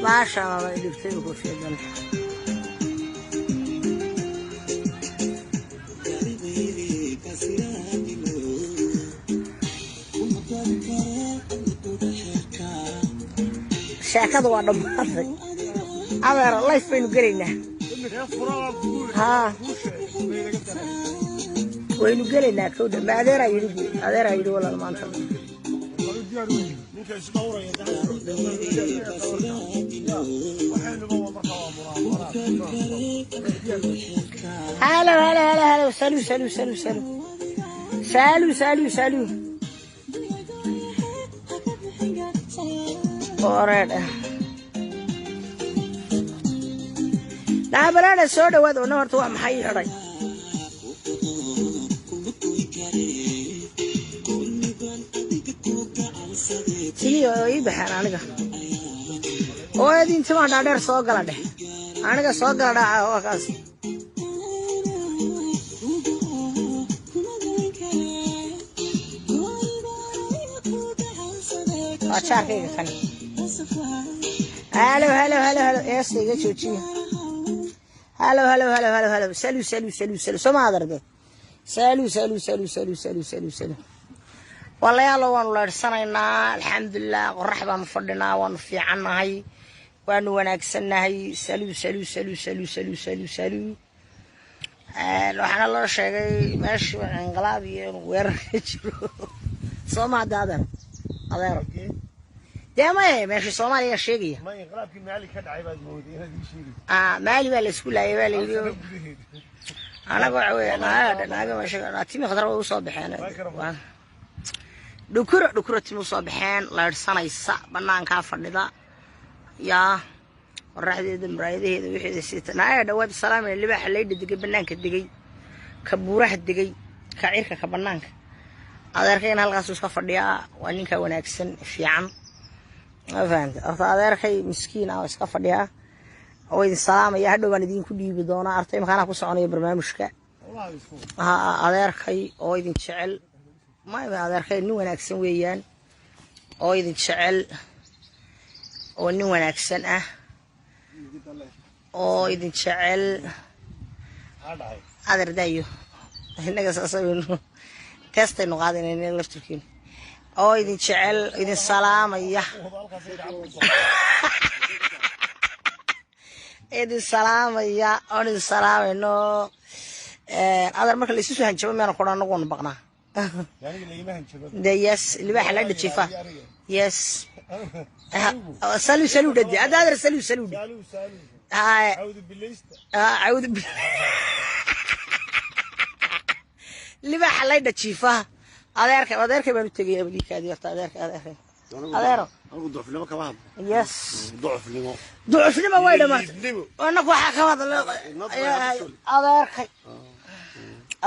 Baasha ay dhigtay koofiyadan. Sheekadu waa dhammaatay. Adeer, life baynu gelaynaa. Haa, waynu gelaynaa. Kowdha ma adeeraa yidhi? Adeeraa yidhi walaal maanta. Ninka isdhowraya waxaynuba waa markaa waa muraamaraad. Halo, halo, halo, halo, salut, salut, salut, salut, salut, salut, salut. Oreedha naabalaadha, soo dhawaad. Ona horta waa maxay ii xidhay? Timihi oo ii baxeen aniga oo idin timaa dhaadheer. Soo gala dheh, aniga soo gala dhaca waa kaas. Waa jaarkayga kani. Halo, halo, halo, halo, eesta iga joojiya. Halo, halo, halo, halo, halo, salut, salut, salut, salut. Soo ma adarde? Salut, salut, salut, salut, salut, salut, salut. Walayaalo, waanu leydhsanaynaa, alxamdulilah. Qorax baanu fadhinaa, waanu fiicannahay, waanu wanaagsannahay. Salut, salut, salut, salut, salut, salut, salut. Waxaana loo sheegay meeshii inqilaab iyo inuu weerar ka jiro. Soo ma hadda adeer? Adeero, dee maye, meeshii Soomaaliya sheegaya. Ma inqilaabkii Maali ka dhacay baad mooday inaad ii sheegayso? Maali baa la isku laayay baa la yidhi. Gudaheeda. Anaga waxa weeye naaga naaga meesha timi khadar way usoo baxeen, dhukuro dhukuro timi usoo baxeen, leydhsanaysa, banaankaa fadhida, yaa qoraxdeeda muraayadaheeda wixeeda sita. Naaya dhawaad salaamina. Libaaxa laydha degay, banaanka degay, ka buuraha degay, ka cirka, ka banaanka. Adeerkayna halkaasuu iska fadhiyaa. Waa ninka wanaagsan fiican, ma fahamta? Horta adeerkay miskiin ah oo iska fadhiyaa oo idin salaamaya. Hadhow baan idinku dhiibi doonaa. Artay makaanaa ku soconaya barnaamijka. Ha, adeerkay oo idin jecel. Ma adeerkay nin wanaagsan weeyaan oo idin jecel oo nin wanaagsan ah oo idin jecel. Maxaa dhacay? Adeer daayo, innaga saasaynu teestaynu qaadanayna laftirkiinu oo idin jecel, idin salaamaya. Halkaasay gacanta ku Idin salaamaya oon idin salaamayno. Adeer, marka la isu soo hanjabo miyaan kudhan anagu waanu baqnaa. Aniga lagama hanjabo. De yes, libaaxa la dhajifa. Yes, salut, salut dhadi hadda adeer, salut, salut. Saalu, saalu. Haye. Cawdu bilaysta. Cawdu libaaxa laydha jiifa. Adeerka, adeerkay baan u tegaya abaliikaadii. Horta adeerka, adeerkay, adeero. Anigu ducufnimo kama hadlo. Yes. Ducufnimo. Ducufnimo way dhamaatay. Liidnimo. Annagu waxaa ka hadla adeerkay,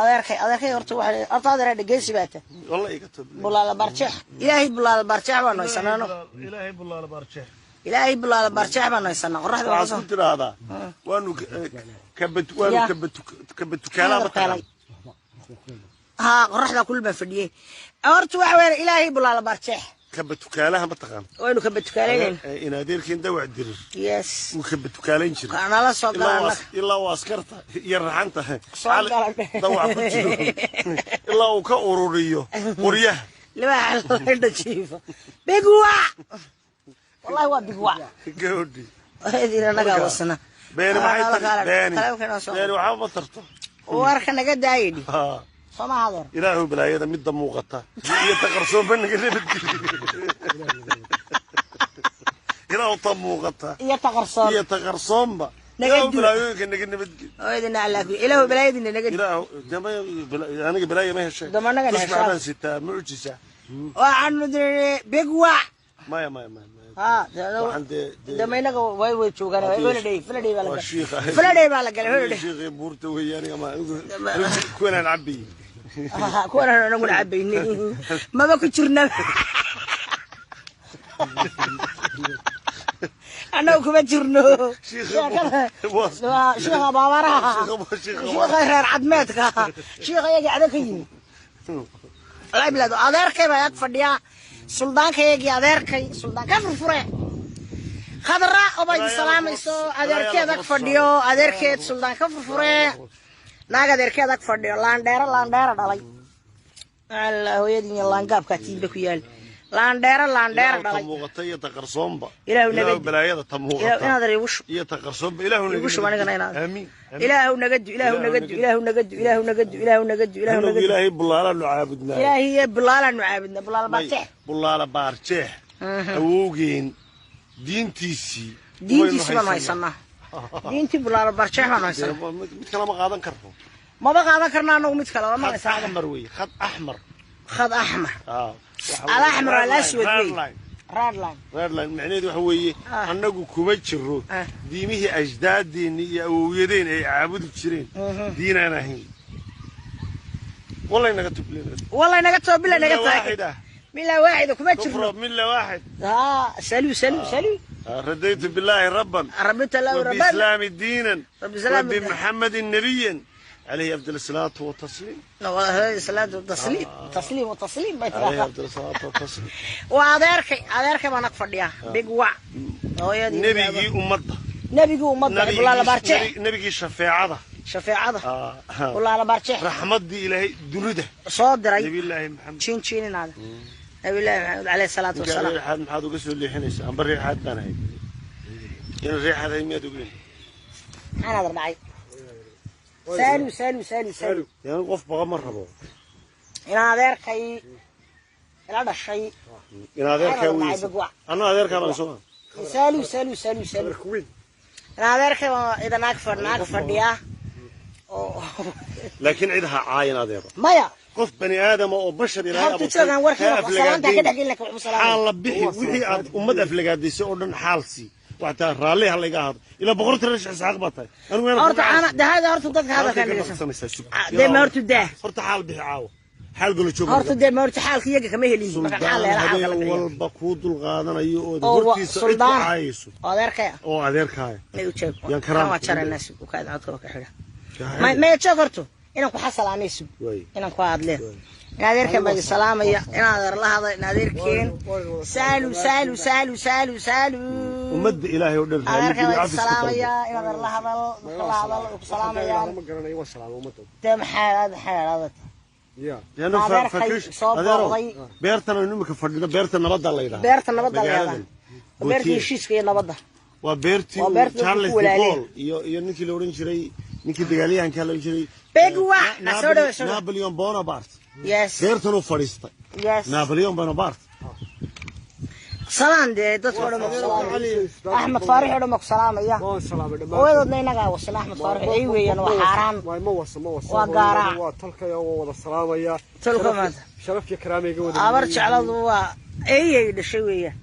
adeerkay, adeerkay. Horta waxa horta adeer dhegeysi baa ta. Wallahi iga tob. Bulaala barjeex, ilaahay bulaala barjeex baanu haysanaano. Ilaahay bulaala barjeex. Ilaahay bulaala barjeex baanu haysanaa. Qoraxda waa Waxaad kasoo ku tiraahdaa waanu kabad waanu Ya. kabatukaala ma taqaan? Haa, qoraxda kulul baan fadhiyey. Horta waxa weeye ilaahay bulaala barjeex. Kabatukaalaha ma taqaan? Waynu kabatukaalaynayna. In adeerkeen dawac dirir Yes. wuu kabatukaalayn jiray. Nala soo ilaa gala. Ilaa waa askarta iyo raxanta Soo gala. Dawac ku jiro ilaa uu ka ururiyo qoryaha. Libaaxa laydha jiifa bigwa, wallahi waa bigwa. Gabadhi. Idin anagaa wasana. Beeni maxay tari beeni? Beeni waxba ma tarto. Warka naga daayidhi. Ha. Soo ma adeer? Ilaahu balaayada midda muuqata iyo ta qarsoonba naga nabadgeliyo. Ilaahu ta muuqata iyo taqarsoon iyo ta qarsoonba Naga ilaahu dilo. Balaayooyinka naga nabadgeliyo. Oo idin allaa ku ilaahu balaayadina naga dil. Ilaahu aniga balaaya ma heshay. Dama anaga na tusbax heshaa. Baan sitaa mucjisa. Waxaanu dirnay bigwa. Maya, maya, maya, maya. Ha. Waxaan dee Dama inaga way joogaan, holiday, holiday baa la waa galay. shiikha. Holiday baa la galay, holiday. Shiikhii buurta weeye. Aniga ma kuwanaan cabayey. Kuwan aan anaguna cabaynay maba ku jirna, annagu kuma jirno. Shiikha Waa shiikha baabaraha. Shiikha. Shiikha reer cadmeedka, shiikha iyaga cada ka yimi. Wallahi bilaad, adeerkay baa ag fadhiyaa, suldaankayagii adeerkay, suldaan ka furfure. Khadra oo bay salaamayso, adeerkeed ag fadhiyo, adeerkeed suldaan ka furfuree, naag adeerkeed ag fadhiyo, laandheero laandheero dhalay. Alla hooyadii iyo laangaabkaa tiimba ku yaal, laandheero laandheero ta dhalay. Muuqata iyo ta qarsoonba. Ilaahu naga Ilaahu balaayada ta muuqata inaad igu shub iyo ta qarsoonba Ilaahu naga igu shub anigana inaad. Aamiin. Ilaahu naga du, Ilaahu naga du, Ilaahu naga du, Ilaahu naga du, Ilaahu naga du, Ilaahu Anagu naga du. Ilaahay bullaalaanu caabudnaa. Ilaahi iyo bulaalaanu caabudna, bulaal baarjeex. Bullaala baarjeex awowgeen diintiisii. Diintiisi baanu haysanaa, diintii bulaala baarjeex baanu haysanaa. Mid kale ma qaadan karno. Maba qaadan karna anagu mid kale waa khad maqlaysaa. Axmar wey, khad axmar. Khad axmar. Ah, waxa Al-axmar, weeye, al-aswad red wey. line. Red line. Red line macnaheedu waxa weeye annagu kuma jiro diimihii ajdaadeenni iyo awowyadeen ay caabudi jireen, diinaan ahayn walay naga tubleen. Walay naga toobila naga milla tahay waaxida. Mila waaxida kuma jirno. Kufra milla waaxid. Ha salu salu salu. Radaytu billaahi rabban rabita laa rabban وبإسلام دينا وبإسلام وبمحمد نبيا عليه أفضل الصلاة والتسليم. salaatu tasliim tasliim tasliim bay عليه tiraa. أفضل الصلاة والتسليم. Waa adeerkay, adeerkay baan ag fadhiyaa, big wac hooyadii. نبيي أمضة. Nabigii ummadda bulaala baarjeex. نبيي شفاعة. Shafeecada bulaala baarjeex. رحمة إلهي دنيا soo diray. نبي الله محمد. Jiin jiininaada nabillaahi Maxamed caleyhi salaatu wasalaam. Riixaad maxaad uga soo leexinaysaa? Amba riixaad baan ahay in riixaad hay miyaad ogeyn? Maxaan adar dhacay? Saalu saalu saalu saalu. Yani qof baqa ma rabo. Inaan adeerkay ila dhashay. In adeerkaa Maxaan weysa dhacay big wac. Anna adeerkaa baan soo Saalu saalu saalu saalu. Inaan adeerkay baan idan ag fadhiyaa oo laakiin cid ha caayin adeero. Maya. Qof bani aadama oo bashar Ilaahay horta joogaan warkii ha salaanta ka aflagaadayn. dhex gelin laakiin waxu xaal salaamay. La bixi wixii aad ummad aflagaadaysay oo dhan xaal sii, waxtaa raalli ha layga ahaado ilaa boqorta reer Isxaaq baa tahay anigu inaan Horta ana dahada horta dadka hadalka dhegeysan. Dee ma horta daa. Horta xaal bixi, caawa xaal golo joog. Horta dee ma horta xaalka iyaga kama helin marka xaal Suldaan leela xaalka la habeen bixiyo walba kuu dulqaadanayo ood oo hortiisa cid ku suldaan caayayso oo adeerkay ah oo adeerkaaya may u jeeg. Yaan karaam kan waa jaraynaa sug u kaad codka waa ka xidha ma joog horta inaan ku xasalaanay sug. Waay. Inaan ku hadleen in adeerkeen baa idin salaamaya, in adeer la hadla, in adeerkeen saalu saalu saalu saalu saalu. Ummadda Ilaahay oo dhan Adeerkeen raalli baa idin cafis ku dalbo. salaamaya, in adeer la hadal, dadka la hadal way ku salaamayaan. Ma garanayo, waa salaamo ummadda. Dee maxaa aad maxaa aad Ya. Leanno Adeerkay soo adeerow, booqday. Beertan aynu imika fadhino beerta nabadda la yidhaahdaa. Beerta nabadda la Magaaladan. yidhaahdaa, beertii Gautier. heshiiska iyo nabadda. Waa beertii Waa uu beertii Charles ku de walaalay. Gaulle iyo ninkii la odhan jiray, ninkii dagaalyahanka la odhan jiray Begwa, na soo dhawo, soo dhawo. Napoleon Bonaparte. Yes. Beertanuu fadhiistay. Yes. Napoleon Bonaparte. Salaan dee dadka oo dhan baa ku salaamaya, Axmed Faarix oo dhan baa ku salaamaya. Waan salaamay dhammaan. Hooyadoodna inagaa wasana Axmed Faarix ay weeyaan, waa xaaraan. Waa ma wasa ma wasa. Waa gaaraac. Waa talkaya, waa wada salaamaya. Tolka maanta. Sharaf iyo karaameyga wada. Abar jecladu waa eeyay dhashay weeyaan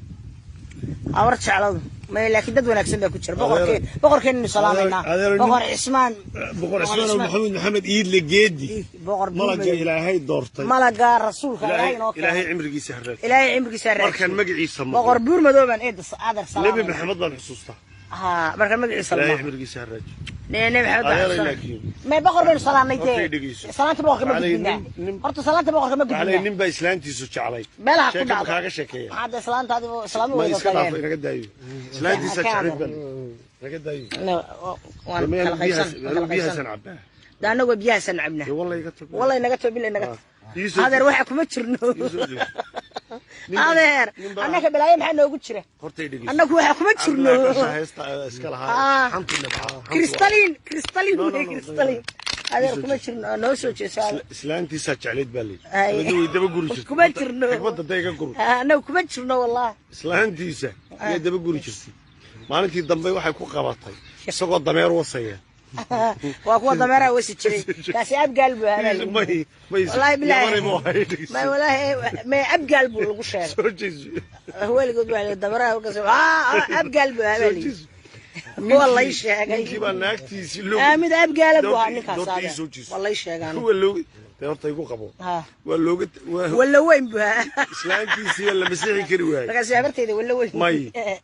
abar jecladu may, laakiin dad wanaagsan baa ku jira. Boqorkeen boqorkeennu salaamaynaa. Boqor Cismaan. Boqor Cismaan oo Maxamuud Maxamed Iidle Geedi. Boqor malaga Buurmadow. Ilaahay doortay. Malaga rasuulka Ilaahay inoo Ilaahay keenay. Cimrigiisa haraag. Ilaahay cimrigiisa markaan raajiyo. Magaciisa maqlo. Boqor Buurmadow baan eeda adeer Nebi salaamaynaa. Maxamed baan xusuustaa. Ha markaan magaciisa Ilaahay lama cimrigiisa haraaj. Nebi Maxamed baan Adeeray xusuusanaa. laakiin. May boqor baynu salaamnay Horta dee. i dhegeyso. Salaanta boqorka ma Waxaa la yidhi gudbinaa. Horta salaanta boqorka ma waxaa la yidhi gudbinaa. nin baa islaantiisu jeclay. Meelaha ku Sheeko ma dhacdo. kaaga sheekeeya? Maxaa dee islaantaadi islaami Ma wada iska dhaafo tageen. inaga daayo islaantiisa Ka jeclayd hadal. baan inaga daayo. No, waan kala qaybsan, waan kala Biyahaasan qaybsan. cabaa. Dee annagoo biyahaasan cabnaa. Dee walla iga tag. Wallay naga too bilay naga tag. Ii soo Adeer waxa kuma jirno. Ii soo jeeso. Adeer annaka balaayo maxaa noogu jira? Horta i dhegeyso. Annagu waxa kuma jirno. Cabdullaahi Kasha heesta iska lahaa. Xantu nabcaa, xantu waa- Kristalin kristalin No, no, wey no, kristalin adeer kuma jirno, noo soo jeeso adeer. Islaantiisaa jeclayd baa layidhi. Ay. Dabadna way daba guri jirtay. Kuma jirno. Xikmadda day iga guri. Annagu kuma jirno wallahi. Islaantiisa ayaa daba guri jirtay. Maalintii dambe waxay ku qabatay isagoo dameer wasaya. Waa kuwa dameeraha wasi jiray kaasi, abgaal buu ahaa baa lagu May may Wallaahi bilaahi. Yamanay buu ahay. May wallaahi may abgaal buu lagu sheegay. Soo jeeso. Weligood waa la dameeraha wasi abgaal buu ahaa baa Soo lagu jeeso. waa lay sheegay. Ninkii baa naagtiisii loo Mid abgaala buu ahaa ninkaas Doorta ii adeer. soo jeeso. Waa lay sheegaan. Waa looga dee horta igu qabo. Ha. Waa looga waa Walla weyn buu ahaa. Islaantiisii baa la masixi kari waayey. Markaas habartayda walla weyn. May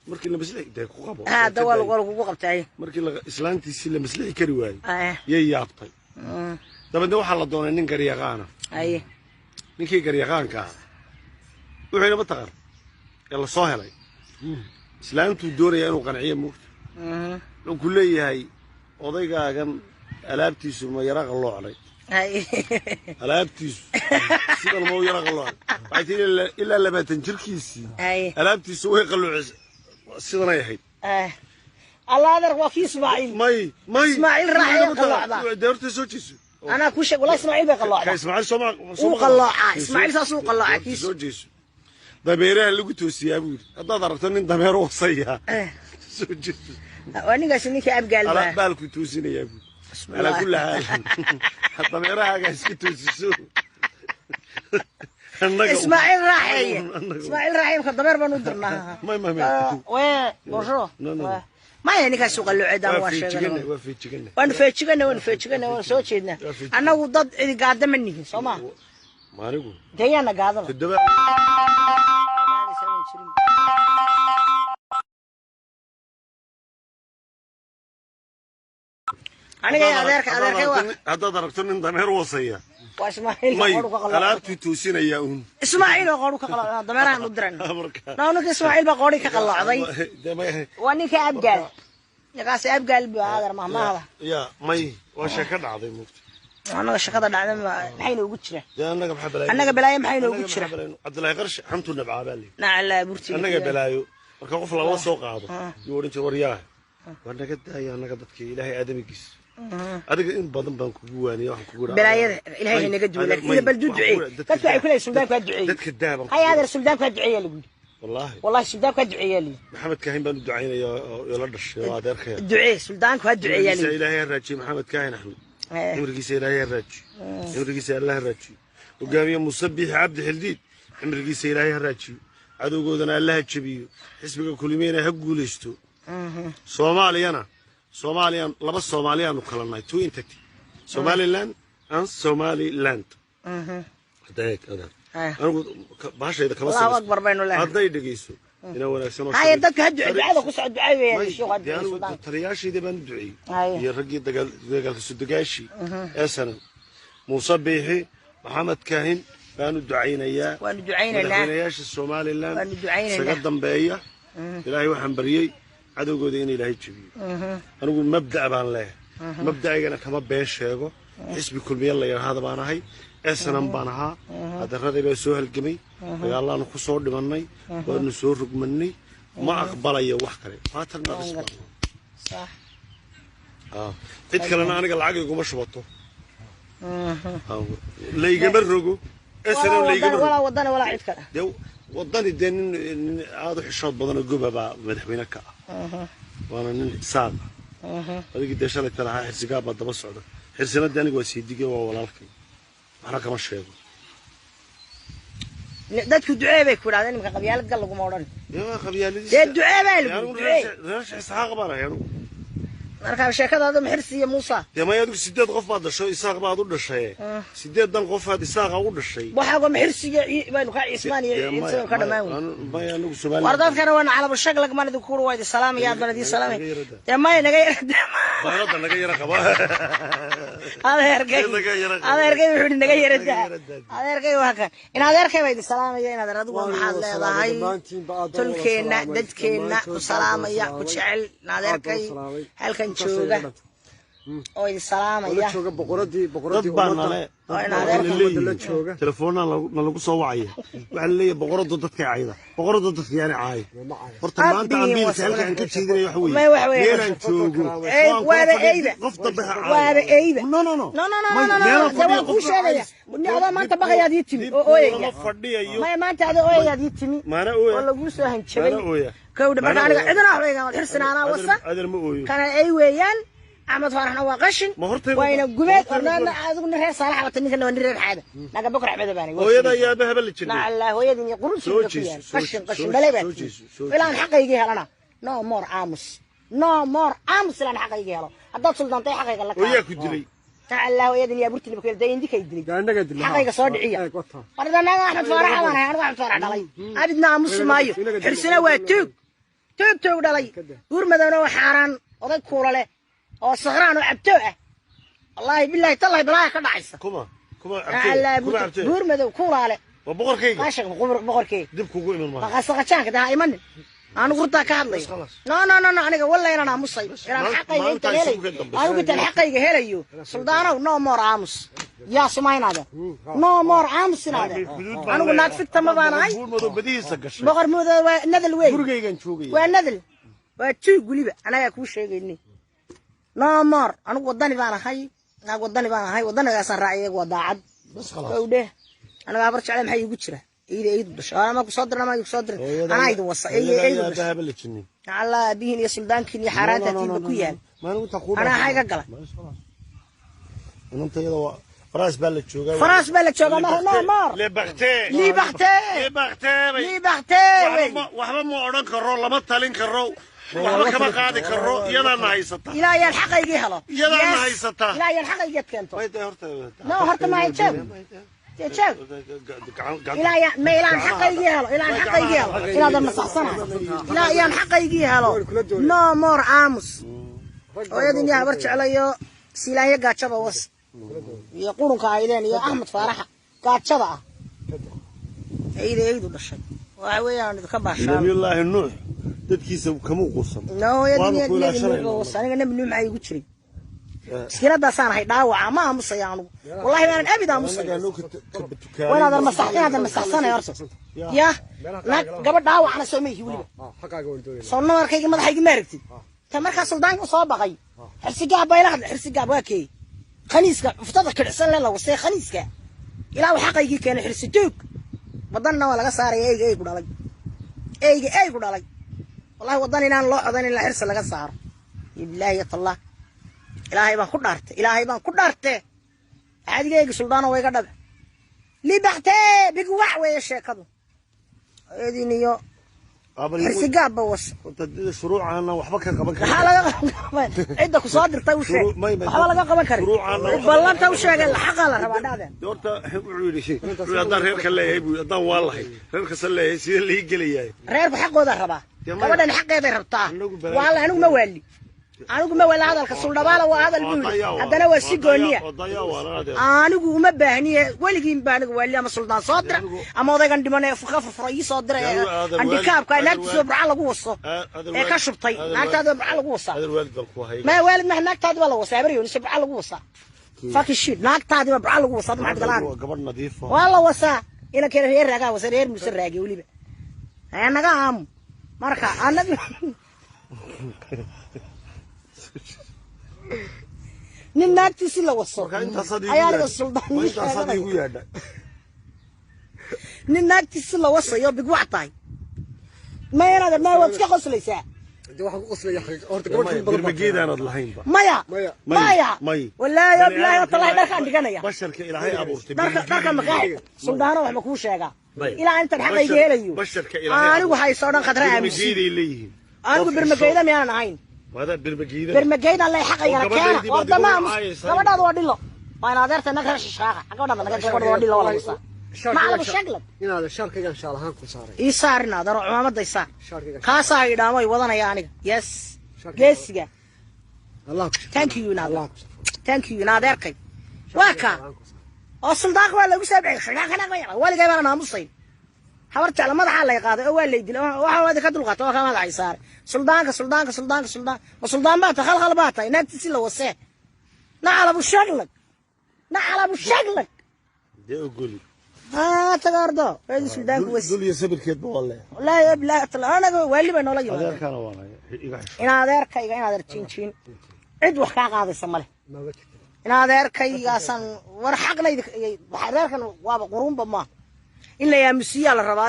markii la maslixi dee ku qabo. Ha da waa lagu lagugu qabtay. Markii islaantiisii la maslixi kari waayey Ay. yay yaabtay. Dabeedna waxaa la doonay nin garyaqaana. Ay. Ninkii garyaqaanka ah wuxuu inama taqan ee la soo helay Islaantuu doonaya inuu qanciyo, moogta. Wuxuu ku leeyahay odaygaagan alaabtiisu ma yara qalloocnay? Alaabtiisu sidan ma u yara qalloocnay? Waxay tihi ilaa 20 jirkiisii alaabtiisu way qalloocisa, sidanay ahayd. Allah, adeer, waa kii Ismaaciil. May, may. Ismaaciil raaxaya qalloocda. Dee horta soo jeeso. Anaa kuu sheeg, wallahi Ismaaciil bay ka qalloocda. Ismaaciil sooma? Wuu qalloocaa Ismaaciil, saas uu qalloocaa kiisu. Soo jeeso. Dameeraha lagu toosiyaa buu yidhi. Haddaad aragto nin dameer wasaya, soo jeeso. Waa ninkaasi ninkii Abgaal baa. Baalku toosinayaa buu. Calaa kulli xaal, dameerahaaga iska toosiso. Ismaaciil raaxeeye, Ismaaciil raaxeeye, marka dameer baan u dirnaa. May, may, may. Wee, bonjour. No, no, no. Maya, ninkaas u qalloocay daan. Waa waa feejigana. sheegan. Waa feejigana. Waanu feejigana, waanu feejigana, waanu soo jeednaa. Waa feejigan. Annagu dad cidi gaada ma nihin, soo ma? Maanigu. Dee yaana gaadaba? Toddoba. Gaadaysa waan jirin. Aniga iyo adeerka, adeerkay waa Haddaad aragto nin dameer wasaya, waa Ismaaciil. May. Qoru ka qalloocday. Alaabtuu toosinayaa uun. Ismaaciil oo qoru ka qalloocday, dameerahan u diran. Marka No, ninka Ismaaciil baa qoori ka qalloocday. Dee may. Waa ninka Abgaal, ninkaasi Abgaal buu adeer mahmahda. Ya, may, waa sheeko dhacday, mugta. Annaga shaqada dhacday maxay noogu jira? Dee annaga maxaa balaayo? Annaga balaayo maxay noogu Annaga jira? maxaa balaayo? Cabdullaahi Qarshe xantuu nabcaa baa layidhi. Nacalaa burti. Annaga balaayo marka qof lala soo qaado yuu odhan jira, war yaa, war naga daaya annaga dadka Ilaahay aadamigiis. Adiga in badan baan kugu waaniya, waxaan kugu idhaa- Balaayada Ilaahay May, naga duwe, adeer, laakiin may, bal du waxaan ducee. kugu idhaa- Dadku waxay ku leeyihiin suldaanku ha duceeyey. Dadka daa baan Hay kugu adeer, suldaanku ha duceeyaa lagu yidhi. Wallaahi. Wallahi suldaanku ha duceeyaa lagu yidhi. Maxamed Kaahin baan u ducaynaya oo la dhashay oo adeerkaya. Ducee, suldaanku ha duceeyaa lagu Cimrigiisa yidhi. Ilaahay ha raajiyo Maxamed Kaahin Axmed. Cimrigiisa Ilaahay ha raajiyo, cimrigiisa Allah ha raajiyo. Hogaamiye Musabix Cabdi Xildiid, cimrigiisa Ilaahay ha raajiyo, cadowgoodana Allah ha jabiyo, xisbiga Kulmiyena ha guulaysto. Soomaaliyana, Soomaaliyan laba Soomaaliyaanu kala nahay, two entity, Somaliland and Somaliland. Hadda eeg, adeer. Anigu bahashayda kama Allahu samaysto. akbar baynu leenahay. Hadday dhegeyso inaa wanaagsan oo Haya, dadka ha ducee, ducada ku soco, ducee weeyaan. May, Sheekhu ha dee duceeyo anigu suldaanka. Taliyaashaydii baan u duceeyey Haya. iyo raggii dagaalka sudagaashii ee sanan Muuse Biixi, Maxamed Kaahin baan u ducaynayaa. Waanu ducaynaynaa. Madaxweynayaasha Somaliland Waanu ducaynaynaa. isaga dambeeya Ilaahay waxaan baryey cadowgooda in Ilaahay jabiyo. Anigu mabda' baan leeyahay, mabda'aygana kama been sheego. Xisbi Kulmiye la yidhaahda baan ahay, esanan baan ahaa, adeeraday baa soo halgamay, dagaalaanu ku soo dhimannay, waanu soo rogmannay. Ma aqbalayo wax kale, partners baan. Sax. Cid kalena aniga lacag iguma shubato. Laygama rogo SNM, walaa laygama wadana rogo. Walaa wadana, walaa cid kale. Dee wadani, dee nin aada u xishood badanoo goba baa madaxweyne ka ah, waana nin saaq ah. Adigii dee shalay talahaa Xirsigaa baa daba socda. Xirsinadii aniga waa siidige, waa walaalkay, waxna kama sheego. Dadku ducee bay ku idhahdeen, imika qabyaalad gal laguma odhan. Dee waa qabyaaladiisa. Dee ducee baa lagu Anigu ducee. Reer Isxaaq baan ahay anigu. Marka sheekadaada Maxirsi iyo Muusa. Dee maya, adigu sideed qof baad dhasho, Isaaq baad u dhashay, sideedan qofaad Isaaqa u dhashay. Waxaago Maxirsiga baynu ka Cismaan iyo Dee maya, Ciise ka dhamaan wey. Maya, anigu Soomaaliya. War dadkana waana calabashag lagmaan idinku kuri, waa idin salaamaya, aad baan idin salaamaya. Naga yarada. Dee maya, naga yarada. Bayrada naga yara qaba. Adeerkay. Naga yara qaba. Adeerkay wuxuu yidhi naga yarada. Naga yarada. Adeerkay waa kan in adeerkay baa idin salaamaya. In adeer, adigu Waan maxaad wada salaamay leedahay? dhammaantiinba, aad baan wada Tolkeenna, salaamay. dadkeenna ku Dhammaantood aad baan salaamaya, ku salaamay. jecel in Aad baan adeerkay salaamay. halkan Intaasay jooga iga dhantay. oo idin Oo la salaamaya. jooga boqoradii, Dad boqoradii baa ummadda. nale Oo in dad baa adeerka la ummadda la leeyihiin jooga. Telefoonaa na lagu soo wacaya, waxaa la leeyahay boqoradu dadka cayda, boqoradu dadka yaani caaya. Ma caaya. Horta maanta Abbiin aan biilka wasaqda. halka aan ka jeedinaya waxa May weeye waxa weeye. meelaan joogo Ey, waan kula waaba fadhiya, eyba. qof dambe ha caayo. Waaba eyba. No, no, no. No, no, no, May, no, no, no. meelaan Dee fadhiya waan kuu qof sheegaya. Adoo maanta baqayaad ii timi oo ooyaya. Lama fadhiyayo. Maya, maanta adoo ooyayaad ii timi. Maana ooya. Oo laguu soo hanjabay. Maana ooya. Kowdha marka Maana aniga ooya. cidina waxba igama xirsina, anaa wasa. Adeer ma ooyo. Kana ay weeyaan Axmed Faaraxna waa qashin. Ma hortayda wayna gubeed hortayda ornaana adigu nin reer Saalax wata, ninkana waa nin reer Xaada naga Bokor Axmed baanay. Hooyada iyo aabaha ba la jirnay. Nacala hooyadin iyo qurun Soo ku jeeso, yaal soo qashin jeeso, qashin soo dhalay baa soo timi. jeeso, soo Ilaan xaqaygii helana, no more aamus, no more aamus, ilaan xaqaygii helo. Haddaad suldaantay xaqayga la Hooyaa ku dilay. Nacala hooyadin iyo abuurtiin ba ku yaal dayindikay dilay. Dee annaga dilay. Xaqayga soo dhiciya. Eeg, wata. Wardanaga Axmed Faarax baan ahay anigu, Axmed Faarax dhalay, abidna aamusi maayo. Inaga dilay. Xirsina waa tuug, tuug tuug dhalay. Buur madowna waa xaaraan, oday kuula leh oo sakraan oo cabtoo ah. Wallaahi bilaahi tallahi balaaya ka dhacaysa. Kuma Nacala cabtee, kuma cabtee. Buur madow kuulaale. Waa boqorkayga. Maasha boqorkee. Dib kugu iman maayo. Maqasaqajaanka daha imanin. Anigu runtaa ka hadlay. No, no, no, no, aniga walla inaan aamusay, inaan xaqayga intaan helayo, anigu intaan xaqayga helayo. Suldaanow, no more aamus. Yaa sumaynaade, no more aamus inaade. Anigu naag figta ma baan ahay. Buur Madow badihiisa gashay. Boqor Madow waa nadal wey. Gurigaygan joogaya. Waa nadal, waa tuug weliba. Anagaa kuu sheegaynay, no more. Anigu wadani baan ahay, naag wadani baan ahay, wadanigaasaan raacay. Iyagu waa daacad. Bas, khalaas. Kow dheh, aniga habar jecle maxaa iigu jira? Eyda eydu dhashay ama ku soo diran ama igu soo diran, anaa idin wasa, eyda eydu dhashay. Aabbaha la jinin. Allah abihiin iyo suldaankiin iyo xaaraantaatiinba ku yaal. Maalin inta ku Anaa xayga gala. Inanta iyada waa Faraas baa la joogaa. Faraas baa la joogaa, ma no more. Liberté. Liberté. Liberté. Liberté wey. Waxba ma odhan karo, lama talin karo, waxba kama qaadi karo, iyadaana haysata. Ilaa ayaan xaqaygii helo. Iyadaana Yes. haysata. Ilaa ayaan xaqaygii keento. Way tahay horta. No, horta ma jeeg jeeg. Ilaa ayaan ma ilaan xaqaygii helo, ilaan xaqaygii helo, inaadan masaxsanahay, ilaa ayaan xaqaygii helo. No more aamus. Hooyadin iyo habar jeclayo siilaanyo gaajada was iyo qurunka aydeen iyo Axmed Faaraxa gaajada ah, eyda eydu dhashay, waxa weeyaan idinka baashaan. Nabiyullaahi Nuux dadkiisa kama quusan. No, hooyadin Waanu iyo ku Nebi ilaashanayna. Nuux was. Aniga Nebi Nuux maxaa igu jiray? Miskiinadaasaan ahay dhaawaca, ma aamusaya anigu, wallahi baanan abid aamusay. Annagaa noo ka Waa inaadan masax, inaadan masaxsanay horta. Ya naag gabadh dhaawacna soo ma ihi weliba. Xaqaaga waan doonayna. Soo nabarkayga madaxayga ma aragtid? Ta markaa suldaanka soo baqay, Xirsigaab baa ila hadlay. Xirsigaab waa keey khaniiska uftada kidhicsan le la wasay khaniiska, ilaa uu xaqaygii keenay. Xirsi joog wadanna waa laga saaraya. Eyga eygu dhalay, eyga eygu dhalay, wallahi wadan inaan loo codan in la Xirsi laga saaro. Bilaahi ya tallah, Ilaahay baan ku dhaartay, Ilaahay baan ku dhaartay. Caadiga eyga suldaano waa iga dhabe. Liberté big wax weeye sheekadu. Hooyadiin iyo Xirsigaabba was. Shuruucana waxba ka qaban Maxaa laga qaban? Cidda ku soo dirtay u sheeg. Waxba laga qaban karin. Ballanta u sheegay, xaqaa la rabaa dhacdeen. Horta wuxuu yidhi, wuxuu haddaan reerka leeyahay buu, haddaan waa lahay reerkasa leeyahay, sidee lii gelayahay? Reerku xaqooda rabaa. Dee maya. Gabadhan xaqeeday rabtaa. Anagu balaayo. Waa la, anigu ma waali, anigu ma waali. Hadalka suldhabaala waa hadal buu yidhi, haddana waa si gooniya. Anigu uma baahniye, weligiin baa aniga waali ama suldaan soo dira ama odaygan dhiman ee fuka furfura ii soo dira ee andhikaabka naagtiisoo burca lagu waso ee ka shubtay. Naagtaadi burca lagu wasaa. Adeer, waalid baan ku hay. Ma waalid ma, naagtaadi baa la wasaa. Habar Yonis burca lagu wasaa. Fucking shit, naagtaadi baa burca lagu wasaa. Maxaad galaan? Waa gabadh nadiif ah. Waa la wasaa inankeena reer raagaa wasa, reer Muuse Raage weliba. Haya naga aamu marka anaga nin naagtiisi la waso Marka intaasaad iigu ayaa aniga yaadhay. suldaan Ma ii intaasaad sheeganaya. iigu yaadhay. Nin naagtiisi la wasayo bigwac tahay ma inaad ma waad iska qoslaysaa. De waxaan ku qoslaya xaqiiq horta gabadh badan baa Birmageedaanad lahaynba. Maya. Maya. Maya. May. Wallaahi bilaahi watallahi dharkaan dhiganaya. Basharka Ilaahay abuurtay. Dharka maqaaxi suldaano waxba kuu sheegaa. Maya. Ilaa intaan xaqayga helayo. Basharka Ilaahay anigu hayso dhan khadra aamusi. Birmageeday leeyihiin. Anigu birmageyda miyaanan ahayn? Wada birmageeda. Birmageyda lay xaqaygana Oo keena. gabadhaydii baad Wardama igu aamus. caayaysaa. Gabadhaadu waa dhilo, waa in adeerta naga reer shishaaqa. Gabadhaada naga, gabadha waa dhilo, waa la wasaa maclamu shaglad. Inaad shaarkaygan shaal ahaan ku saaray. Ii saarin adeero, cumaamada ii saar. Shaarkaygan. Kaasaa idhaamo wadanaya aniga. Yes, geesiga. Allah ku shukr. Thank you inaad Allah ku shukr. Thank you in adeerkay waa kaa oo suldaanka waa lagu soo bixi. Waligay baan aamusayn. Habar Jecla madaxaa lay qaaday oo waa lay dilay. Waxa waadi ka dulqaata waa ka madaxay saaray suldaanka, suldaanka, suldaanka, suldaan. Ma suldaan baa tahay? Khalkhal baa tahay. Naagtiisi la wasee, nacalabu shaglag, nacalabu shaglag. Dee ogoli. Haa, tagaardo weedi suldaanku was. Dul iyo sabirkeedba waa leeyahay. Wallaahi bilaahi anaga waali bay noola yimaadeen. Adeerkaana waan haya iga xisho. In adeerkayga, in adeer jiinjiin, cid wax kaa qaadaysa male. Ma jirto. In adeerkaygaasaan war xaqnayda adeerkan waaba quruunba maaha in la aamusiyaa la rabaa.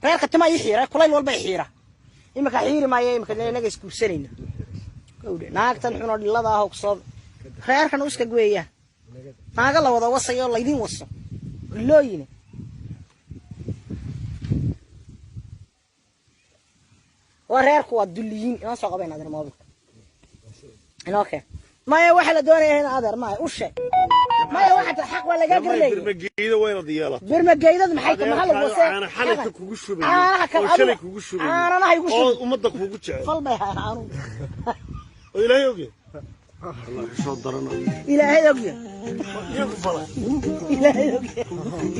Reerka timaa ii xiira, kulayl walba i xiira. Imika xiiri maayo, imika inaga isguursanayna. Gawdhe naagtan xunoo dhilada ah oo kusoo reerkan uska weeya, naaga la wada wasayo, laydin waso dhilooyine. Waa reerku waa dulliyiin. Inoo soo qabayn adeer moobilka inoo keen. Maya, waxa la doonaya in adeer maya u sheeg. Maya, waxa ta xaq waa lagaa garleeyay. Birmageeda wayna yeelata. Birmageydadu maxay tahay? Maxaa lagu wasee? Caana xalayka kugu shubayay. Caanaha kale Oo shalay kugu shubayay. Caananaha igu oo shubay. Ummadda kugu jecel. Fal bay ahaa caanuhu. Oo Ilaahay oge Allah xishood darana. Ilaahay ogya. Yaa ku falay? Ilaahay ogya,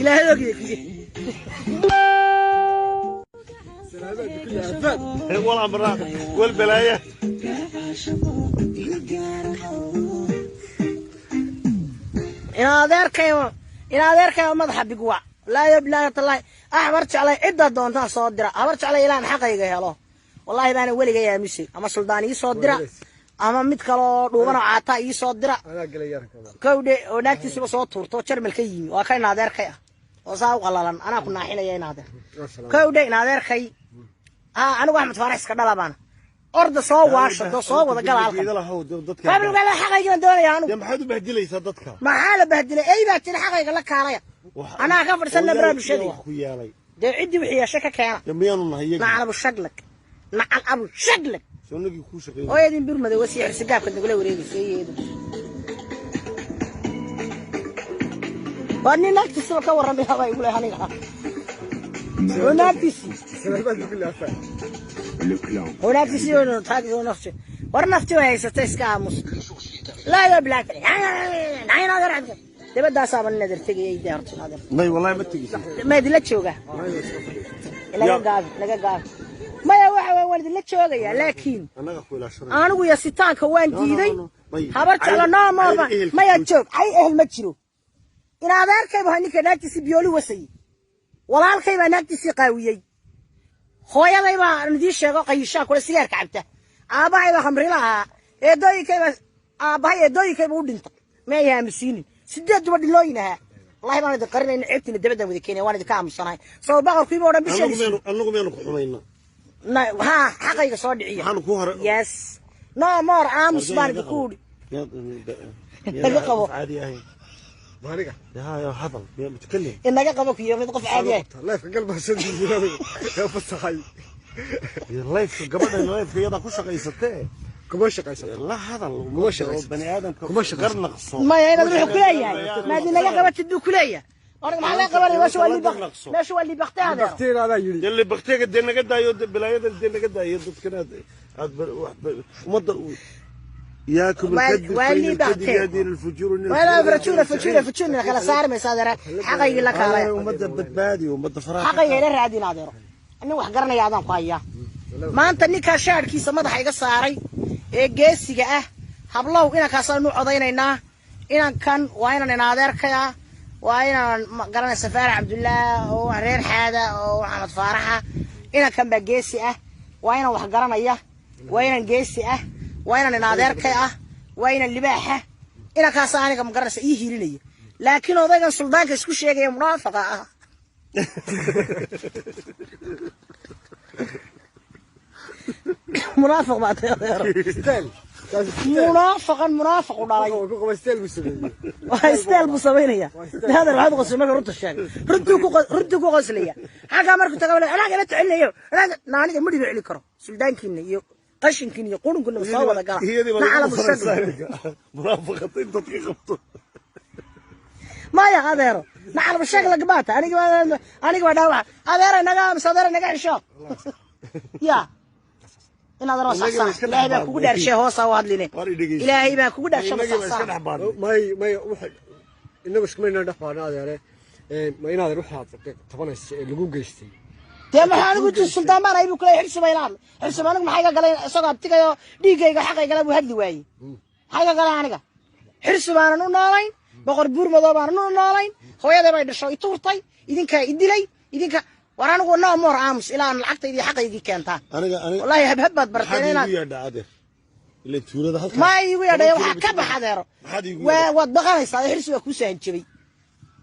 Ilaahay ogya. والامراض والبلايا. In adeerkayo madaxa bigwac laa bilaahi tallaahi axbar jeclay cidda doontaan soo dira, habar jeclay ilaan xaqayga helo. Wallaahi baana weligay aamusay, ama suldaan ii soo dira ama mid kaloo dhuuban oo caataa ii soo dira. Anaa gelay yarka. Kowdhe oo naagtiisuba soo tuurto Jarmal ka yimi, waa ka in adeerkay ah oo saa u qalalan, anaa ku naaxinaya in adeer. Kowdhe in adeerkay ha, anigu Axmed Faarax iska dhala baana orda soo waasha doo soo wada gala halkan. Qabilgala xaqayga baan doonaya anigu. Maxaad u bahdilaysaa dadka? Maxaa la bahdilay? Ey baa tiri xaqayga la kaalaya, anaa ka fadhisan baraha bulshadii. Wax ku yeelay dee ciddii wixii yeeshay ka keena. Dee miyaanu nahay iyaga? Nacal abu shaglak, nacal abu shaglak. Sunnagii kuu shaqeeyay hooyadin bir madow sii xirsi gaabka nagula wareegaysa eeyeedu. Waa nin naagtiisaba ka warramay baa igu leh aniga oo naagtiisii سلامات بكل آفات. oo naagtiisii oo taag oo nafti war nafti way haysata iska aamus laa ya bilaak dabadaasaaba nin adeer tegayay dee horta adeer. May, wallahi ma tegeysid. Ma idinla jooga? Laga gaabi, laga gaabi. Maya, waxa weeye waan idinla joogayaa, laakiin annaga ku ilaashanaya anigu yasitaanka waan diiday. No, no. May. Habar jeclo noo moorba. Cayr ehelka maya joog. Joog cay ehel ma jiro. In adeerkayba ha ninka naagtiisii biyooli wasayey, walaalkay baa naagtiisii qaawiyey, hooyaday baa idiin sheego qayishaa kule sigaarka cabta, aabbahay baa khamrila ahaa, eedooyinkaybaa aabbahay eedooyinkayba u dhintay. Ma ay aamusiinin 8 duba dhilooyin ahaa. Wallahi baan idin qarinayna ceebtiina dabadaan wada keenaya, waan idinka aamusanahay soo boqorkiiba oo dhan Annagu bishan. Miyaanu ku xumayna? Ha, xaqayga soo dhiciya. Maxaanu ku hore? Yes, no more aamus baan idinku udhi. Naga qabo. Caadi ahayn. Maaniga. Ya hadal ya mutakalim. Inaga qabo kuyo mid qof caadi ah. Leefka galbaa sadii yaa fasaxay. Lifeka gabadha, lifeka iyadaa ku shaqaysatee. Kuma shaqaysato. La hadal Kuma shaqaysato. Bani aadamka Kuma shaqaysato. garnaqso. Maya, inaad wuxuu kuleeyahay maad inaga qabatid buu kuleeyahay. Aniga maxaa laga qabanaya? Meesha waa libaq, meesha waa libaqtay adeero. Bakteer adaa yidhi. Dee libaqteega dee naga daayo, dee bilaayada dee naga daayo dadkan aad ummadda إياكم الكذب waa فإن libaqtee. الكذب يهدي إلى الفجور وإن waa inaa الفجور farajuuna يهدي إلى fajuuna السعير. fajuuna kala saari maysa adeera. Xaqayga la kaalaya. Ummadda badbaadi, ummadda faraha ka Xaqayga qaad. ila raadin adeero. Nin wax garanaya adaan ku hayaa. Maanta ninkaa shaadhkiisa madaxa iga saaray ee geesiga ah, hablow inankaasaan u codaynaynaa. Inankan waa inan in adeerkay ah, waa inaan garanaysa Faarax Cabdullaah oo reer xaada oo Axmed Faaraxa. Inankan baa geesi ah, waa inan wax garanaya, waa inan geesi ah, waa inan in adeerkay ah, waa inan libaaxa. Inankaasa aniga ma garanaysa ii hiilinaya, laakiin odaygan suldaanka isku sheegaya munaafaqa ah munaafiq baa tahay adeero. Steel. Taas steel. Munaafaqan munaafiq u dhalay. Wuxuu ku qabay steel buu sameeyey. Waa steel buu samaynaya adeer. Waxaad qosli marka runta sheegay, runtuu ku qoslaya. Xaggaa markuu tago anaa kala tacelinayo naaniga ma dhibo celi karo suldaankiina iyo qashinkiina iyo qurunkiina soo wada gala. Iyadii baa nacala lagu bushag faraysaa munaafaqada in dadka qabto. Maya adeero, nacal bushag lagbaata. Aniga waa dhaawac adeera naga aamus adeera naga xishood ya in adeero Inagii baa saxsan. iska dhex Ilaahay baa kugu baadnay. dhaarshay hoosa u hadline. Waar i dhegeyso. Ilaahay baa kugu dhaarshay. Inagii baa iska saxsan dhex baadnay. May waxa inagu iskuma inaan dhex baadna adeere. Ma inaad waxaad tabanaysa ee lagu geystay. Dee maxaa anigu sultaan baan ahay buu kuleeyahay. Xirsi baa ila hadlay, xirsi baa anigu maxay iga galay? Isagoo abtigayo dhiiggayga xaqaygala buu hadli waayey. Maxay iga galay aniga? Xirsi baanan u noolayn, boqor buur madow baanan u noolayn. Hooyaday bay dhasho i tuurtay, idinkaa i dilay idinka. War anigu no more aamus ilaa aan lacagtaydii xaqaygii keentaan. Aniga Wallaahi habhab baad maxaad barteen iigu inaad yeedhaa adeer ila tuulada halkaa ma iigu yeedhay waxaa ka bax adeero. Maxaad iigu waa yeedhaa? Waad baqanaysaa, xirsi waa kuu sahanjabay,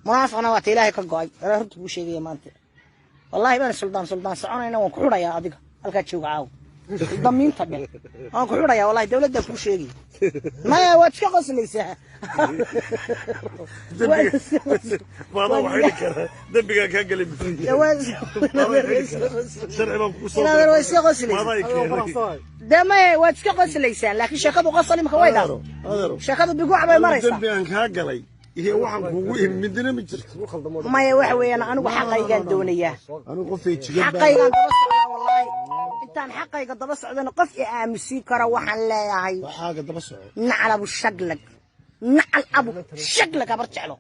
munaafiqna waa ta ilaahay ka go'ay. Anaa runta kuu sheegaya maanta, wallaahi baan suldaan suldaan soconayna. Waan ku xidhayaa adiga halkaa jooga caawa damiinta dhe, waan ku xidhayaa wallahi. Dawladdaa kuu sheegaya. Maya, waad iska qoslaysaa. Maadaa wax xidhi karaa dembigaa kaa galay muxuu yahay? Maadaa xidhi karaa? Sharci baan kugu soo Inaad waa iska qoslaysaa. Maadaa i keenay. Dee maya, waad iska qoslaysaan, laakiin sheekadu qosol imika way Adeero, dhaaf. Adeero. Sheekadu biguuc bay maraysaa. Dembi aan kaa galay iyo waxaan kugu imi midna ma jirto. Ku khaldamo. Maya, waxa weeyaan anigu xaqaygaan doonayaa. Anigu qof feejigan baan Xaqaygaan daba socdaa wallaahi. Intaan xaqayga daba socdana qof i aamusiin karo waxaan leeyahay. Waxaaga daba soco. Nacal abu shaglag, nacal abu shaglag. Habar jeclo,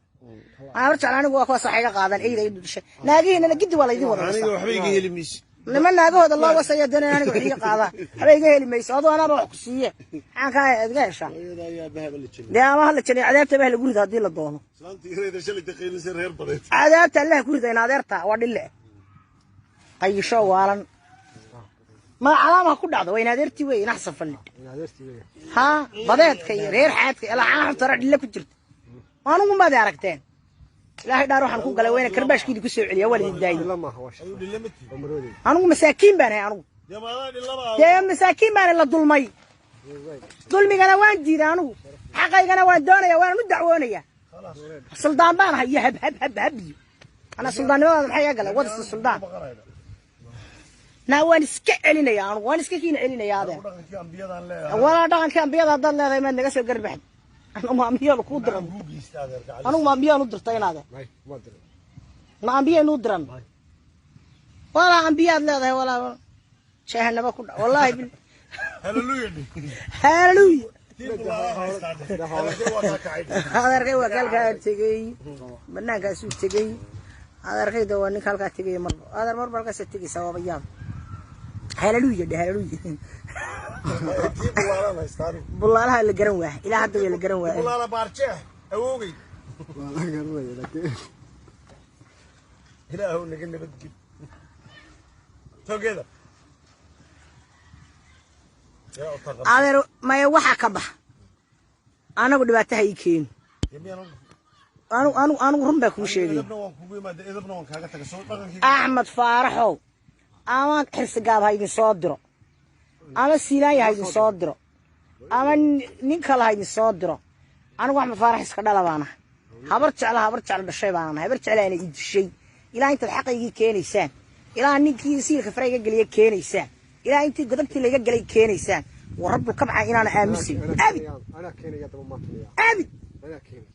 habar jeclo anigu waa kuwaas waxay iga qaadan eyda i dhashay. Naagihiinana giddi waa laydin wada Aniga dhisaa. waxba iga heli maysid. Niman naagahooda loo wasaya doonaya aniga wax iga qaadaan. Waxba iga heli mayso, adoo anaaba wax ku siiye. Maxaan kaa iga heshaa? Hooyada ayaa bahaba la jebiyey. Dee ama hala janiyo, cadaabta bah lagu rida haddii la doono. Islaantii yarayda shalay taqiilisay reer badeed. Cadaabta Allah ku rida in adeerta waa dhille qayisho waalan ma calaama ku dhacdo, waa in adeertii wey inaxsan fallid. In adeertii weeye. Ha badeedka iyo reer xaadka ilaa xaafta dhille ku jirta anigu maad aragteen. Ilaahay dhaar waxaan ku galay wayna karbaashkiidi ku soo celiya, waa la daayay. Dhilla maaha, waa shaqo. Ayuu dhilla ma tihi. Waa marwadeyda. Anigu masaakiin baan ahay anigu. Jamaadaha dhillaba. Dee masaakiin baan la dulmay, dulmigana waan diiday anigu, xaqaygana waan doonaya, waan u dacwoonaya. Suldaan baan ahay iyo hab hab hab hab iyo anaa suldaannimadaada maxay iga galay? Wadasta suldaan naa waan iska celinaya anigu, waan iska kiina celinaya adeer. Dhaqankii ambiyadaan leeyahay. Walaa dhaqankii ambiyada haddaad leedahay maad naga soo garbaxd. Anigu ma ambiyaan kuu diran? Kuu geysta adeer gacali. Anigu ma ambiyaan u dirtay inaade? May kuma dirin. Ma ambiyaynu u diran? Walaa ambiyaad leedahay, walaa jahanabo ku dha wallaahi bil. Hallelujah. Hallelujah. Tii bulaala haystaa. Adeerkay waa kaa kacay. Adeerkay waa kalkaa tegey, banaankaasuu tegey adeerkayda, waa ninka halkaa tegaya marba. Adeer marba halkaasaa tegaysaa, waaba yaab. Hallelujah dhe, hallelujah. Tii bulaalaan haystaa anigu. Bulaalaha la garan waaya, ilaa hadda way la garan waaya. Bulaala baarjeex awowgay. Waa la garanaya laakiin. Ilaahow naga nabadgel. Together. Yaa u taqan. Adeer maya, waxa ka bax anagu dhibaato ha ii keeni. Anigu run baa kuu sheegaya. Edabna waan kugu imaada, edabna waan kaaga tagay. Soo dhaqankii. Axmed Faaraxow, ama Xirsigaab ha idin soo diro, ama Siilaanya ha idin soo diro, ama nin kale ha idin soo diro, anigu Axmed Faarax iska dhala baan ahay. Habar jecla, habar jecla dhashay baan ahay. Habar jeclaana i dishay. Ilaa intaad xaqaygii keenaysaan, ilaa ninkii siilka fara iga geliya keenaysaan, ilaa intii godobtii layga galay keenaysaan, wa rabbul kabca inaana aamusin abid. Anaa keenaya daba maatunaya. Abid. Anaa keenaya.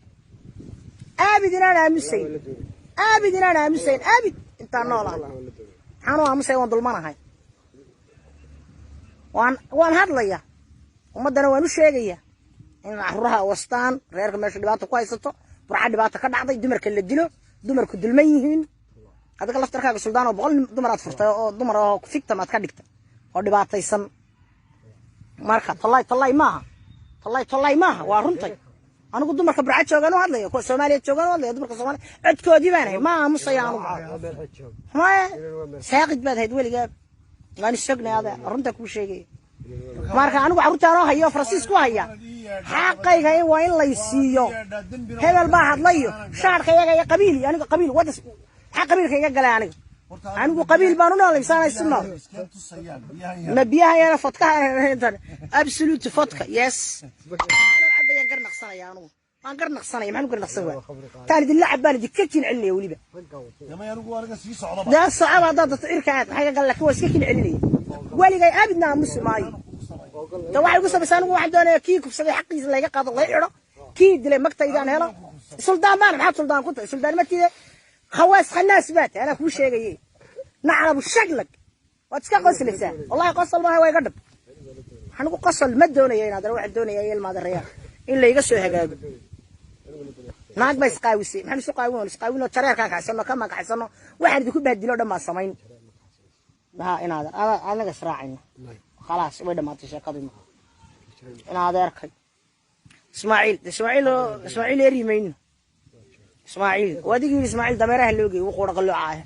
Abid inaan aamusayn. Waa la doonaya. Abid inaan aamusayn, abid intaan noolahay. Wallahi waa la doonaya. Maxaan u aamusay? Waan dulmanahay, waan hadlaya, ummaddana waan u sheegaya in caruuraha wastaan reerka meesha dhibaata ku haysato, Burca dhibaata ka dhacday, dumarka la dilo, dumarku dulman yihiin. Adiga laftarkaaga suldaan oo 100 nin dumar aad furtay oo dumar oo victim aad ka dhigtay oo dhibaataysan. Marka tollay tollay maaha, tollay tollay maaha, waa runtay. Anigu dumarka Burca joogaan u hadlaya, kuwa Soomaaliya joogaan u hadlaya, dumarka Soomaaliya codkoodii baan ahay. Ma aamusaya anigu. Waa meel xaj joog. Maya, saaqid baad hayd weligaa, waan isognay ade, runta kuu sheegaya. Marka anigu carruurtaanoo hayo Faransiis ku haya, xaqayga in waa in lay siiyo. Hebel baa hadlayo shaarka iyaga iyo qabiil iyo aniga qabiil wadas, maxaa qabiilka iga galay? Anigu qabiil baan u noolay misaana isu nool. Iskeen tusayaan biyahan yar. Ma biyaha yana vodkaha Absolut vodka, yes, anuu cabayaan gar naqsanaya. Anigu waan gar naqsanaya, maxaan u gar naqsan waay? Taan idinla cabbaan idinka kin celinaya weliba. Raggaa wato. Yamay anigu aniga sii socdaba. Daa socaba haddaad dadto cirka aad maxay ka gal, laakiin waa iska kin celinaya weligay, abidna aamusi maayo. Da waxay ugu sabaysaa, anigu waxaan doonayaa kii kufsaday xaqiisa layga qaado, lay xidho, kii dilay magtaydaan helo. Suldaan baana, maxaad suldaan ku tahay? Suldaan matiide, khawaas khanaas baa tahay, anaa kuu sheegaye. Naclabu shaglag, waad iska qoslaysaa. Wallahi qosol maaha, waa iga dhab. Anigu qosol ma doonaya inaad, waxaan doonaya ilmaadareyaal in layga soo hagaago. Naag baa isqaawisay, maxaan isu qaawin? Isqaawin oo jareerkaan kaxsano, kamaan kaxsano, waxaan idinku bahdilo dhan baan samayn ha inaadan anaga israacayno. Khalaas, way dhamaatay sheekadii. In adeerkay Ismaaciil, Ismaaciil, Ismaaciil eri mayno. Ismaaciil wadigii yidhi Ismaaciil dameeraha loo geeyey, wuxuu dhaqaloocaya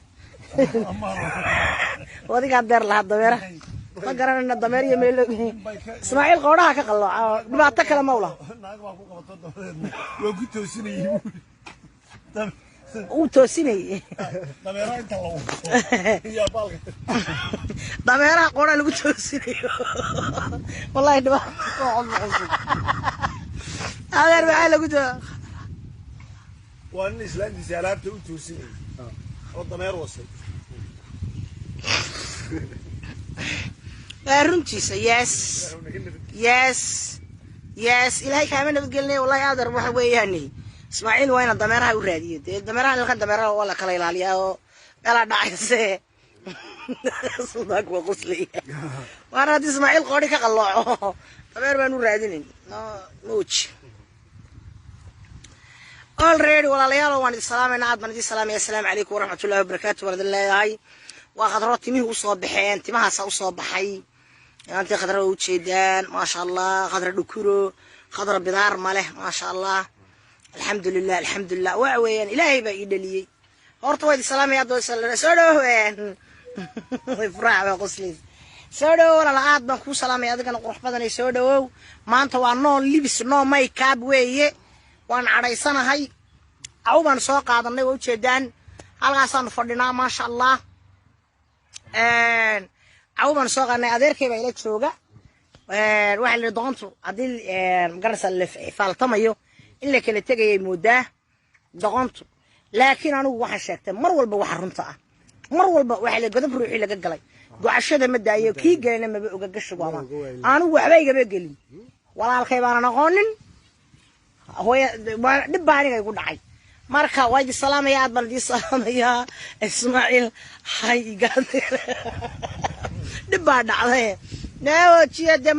wadigaa deer lahaa dameeraha ma garanayna, dameer iyo meel loo geeyey. Ismaaciil qoodhaha ka qallooca oo dhibaato kale ma u laha. Naag baa ku qabato, dabadeedna waa ku toosinayay buuri. Uu toosinayay. Dameeraha inta la wato iyo baalka. Dameeraha qoodhaha lagu toosinayo, wallahi dhibaato. Adeer maxaa lagu too Waa nin islaantiisa alaabta u toosinayay oo dameer wasay. Waa runtiisa. Yes yes yes, Ilaahay kaama nabadgelinaya wallahi. Adeer waxa weeyaan Ismaaciil waa ina dameeraha u raadiyo. Dee dameeraha halkan dameeraha waa la kala ilaaliyaa oo meelaa dhacayse. Suldaanku waa qoslaya, waana haddii Ismaaciil qoodhi ka qallooco dameer baan u raadinayn. No mawji already. Walaalayaal, waan idin salaamaynaa, aad baan idin salaamaya. Assalaamu calaykum waraxmatullahi wabarakaatu baan idin leeyahay. Waa Khadro, timihii usoo baxeen, timahaasa usoo baxay. Inantii Khadra waa ujeedaan, maasha Allah. Khadra dhukuro, Khadra bidaar ma leh, maasha Allah. Alxamdulilah, alxamdulilah. Waxa weeyaan, Ilaahay baa ii dhaliyey. Horta waa idin salaamaya. Hadda soo dhoween, furaac baa qoslays. Soo dhowow walaala, aad baan kuu salaamaya adigana, qurux badanay. Soo dhowow. Maanta waa no lips, no makeup weeye. Waan cadhaysanahay. Caw baan soo qaadanay, waa ujeedaan, halkaasaanu fadhinaa, maasha Allah. Caw baan soo qaadanay. Adeerkay baa ila jooga. Waxaa la yidhi doqontu haddii magarasa la faaltamayo in la kala tegayay moodaa doqontu, laakiin anigu waxaan sheegtay mar walba waxa runta ah. Mar walba waxaa la godob ruuxii laga galay gocashada ma daayo, kii gelayna maba oga gashigu ama anigu waxba igama gelin. Walaalkay baanan aqoonin, hooya dhib baa aniga igu dhacay. Marka waa idin salaamaya, aad baan idiin salaamayaa. Ismaaciil hay, dhib baa dhacday, naawojiya dee.